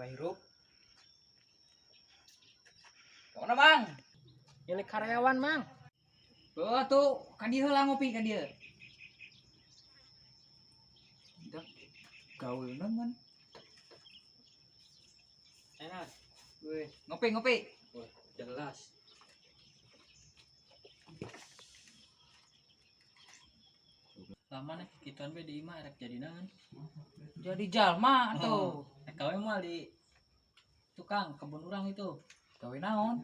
Wae hirup. Kemana, Bang? Milik karyawan, Mang. Oh, tuh, kan dia heula ngopi kan dia. Dah gaul man. Enak. Weh, ngopi ngopi. Wah, jelas. Lama nih kituan be di imah erek jadi naon? Jadi jalma tuh. Rek gawe moal di tukang kebun urang itu. Gawe naon?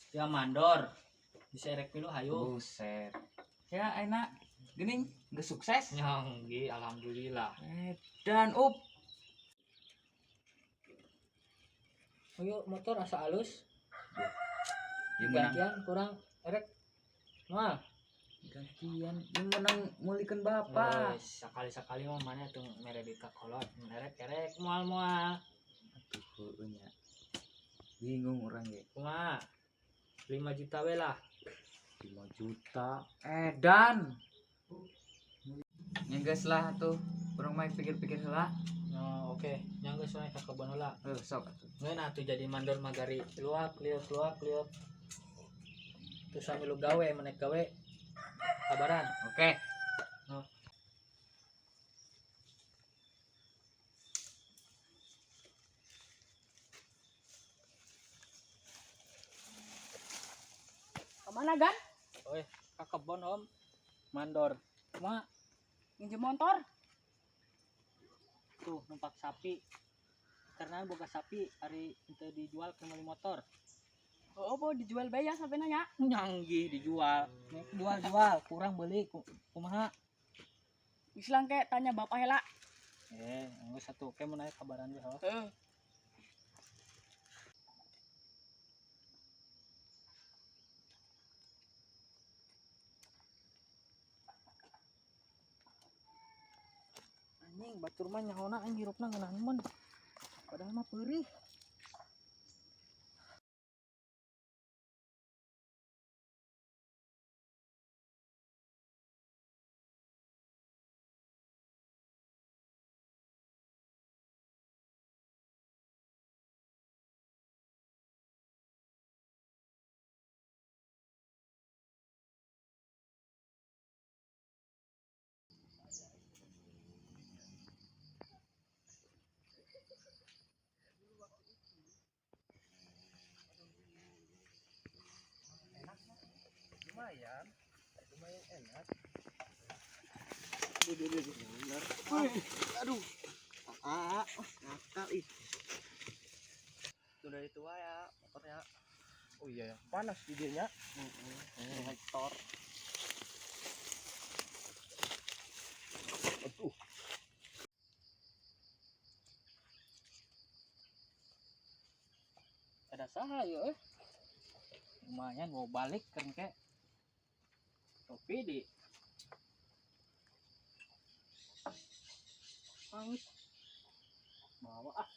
Ya mandor. Bisa erek milu hayu. Buset. Ya enak. Gini, geus sukses. Nyang, gi alhamdulillah. Dan up. Ayo motor asa alus. Ya menang. Gantian kurang erek. Moal. Gantian, ya menang mulikeun bapak. Wes, sakali-sakali mah mana tuh mere di kakolot, erek erek moal moal. Aduh, heueuh nya. Bingung orang ge. Kumaha? 5 juta we lah. 5 juta. Edan. Ya geus lah tuh. Urang mah pikir-pikir heula. No, oke. Nyang geus we ka kebon heula. Heuh, sok atuh. Ngeun atuh jadi mandor magari luak liuk luak liuk. Terus sambil lu gawe menek gawe kabaran. Oke. No. Kemana Gan? Oi, ka kebon om. Mandor. Kumaha? Nginjem motor. Tuh numpak sapi. Karena boga sapi ari henteu dijual ke meuli motor. Oh, po dijual bae ya sampai nanya. Nyanggih dijual. Jual-jual, kurang beli kumaha? Islang ke tanya bapak hela. Eh, geus satu ke mun aya kabaran we ho. Heeh. Anjing batur mah nyahona aing hirupna ngeunahan mun. Padahal mah peurih. Lumayan, lumayan enak. Aduh, ah, nakal ih. Udah tua ya motornya. Oh iya ya, panas di dinya. Motor. Aduh. Ada saha yeuh eh. Lumayan mau balik kan ke. Topi di Pangit. Bawa ah.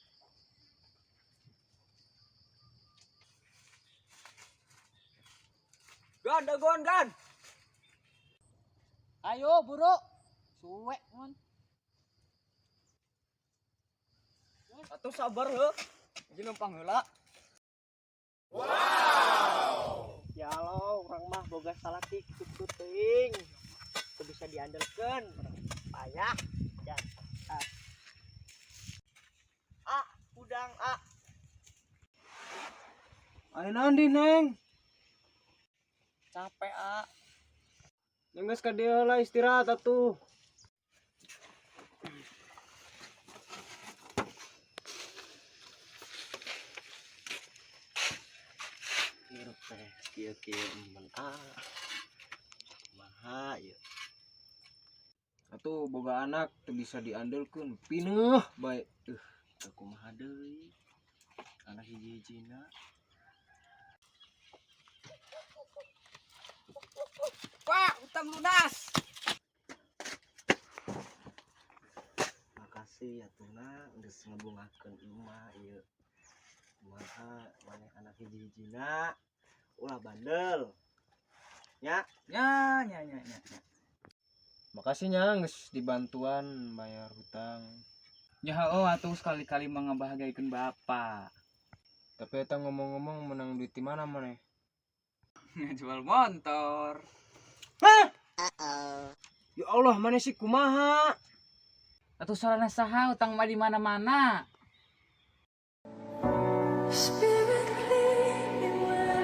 Gan, dagon, gan. Ayo buru. Suwe mon. Atuh sabar heuh. Jeung numpang heula. Ya Allah, urang mah boga salaki kitu teuing. Teu bisa diandelkeun, payah. Ya. Ah. Ah, udang ah. Ayo nandi, Neng. Capek ah. Neng geus ka dieu lah istirahat atuh. Hirup teh kieu-kieu emen ah. Kumaha ieu? Atuh boga anak teu bisa diandelkeun, pineuh bae. Teu kumaha deui. Anak hiji-hijina. Pak, utang lunas. Makasih ya tuna geus ngebungakeun imah ieu. Kumaha maneh anak hiji-hijina ulah bandel. Nya, Ya, ya, ya, ya. Makasih nya geus dibantuan bayar hutang. Ya heueuh atuh sekali-kali mah ngabahagiakeun bapak. Tapi eta ngomong-ngomong menang duit di mana maneh? Ngajual motor. Hah? Ya Allah, maneh sih kumaha? Atuh salahna saha utang mah di mana-mana.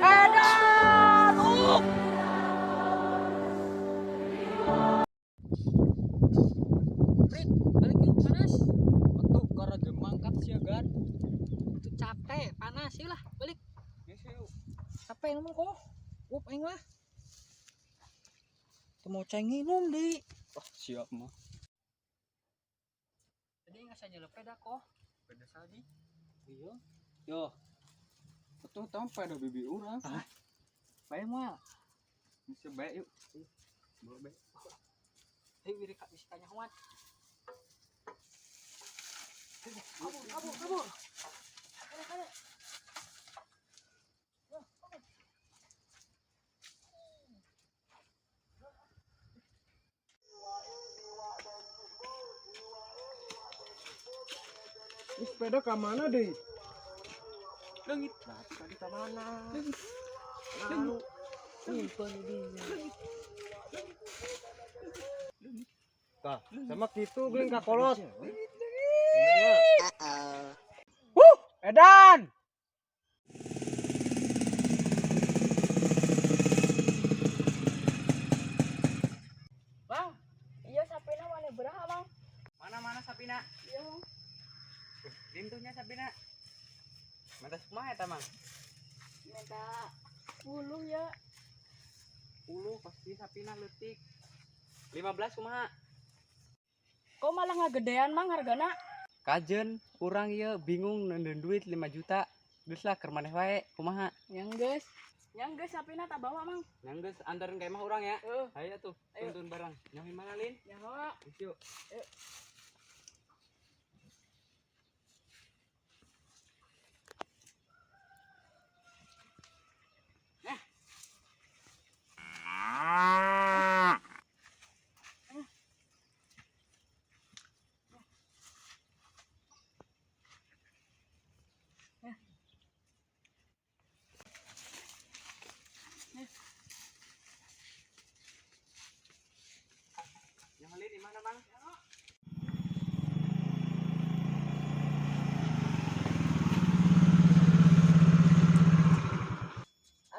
Edan! Rit, balik yuk, panas. Atuh karena mangkat sia Gan. Itu capek, panas sih lah, balik. Capek ngomong kok. Wup aing lah. Tuh mau cai nginum di. Wah, siap mah. Tadi nggak saya nyelep kok. Beda sadi. Iya. Yo. Atuh tampa ada bibi urang. Ah. Bae moal. Bisa bae yuk. Bawa bae. Hei, wiri kak bisa tanya Juan. Kabur, kabur, kabur. Kade, kade. Ini sepeda ke mana deh? Leungit. Nah, tadi ke mana? Lalu Tah, sama gitu geuning ka kolot. Wuh, edan. Bang, iya sapina mana beraha, Bang? Mana-mana sapina? Iya, Bang. Lintuhnya sapina. Mata kumaha eta, Mang? Minta 10 ya. 10 pasti sapina leutik. 15 kumaha? Kok malah ngagedean, Mang, hargana? Kajen urang ieu bingung neundeun duit 5 juta. Geus lah keur maneh wae kumaha? Yang geus. Yang geus sapina tak bawa, Mang. Yang geus antarin ka imah urang ya. Heeh. Ayo tuh, Ayo. tuntun barang. Nyaho mana Lin? Nyaho. Geus yuk. Ayo. Nyaho Lin di mana, Mang?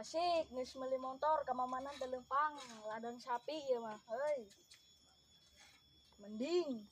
Asik, geus meuli motor ka mamana teu leumpang, ladang sapi ieu mah. Heuy. Mending.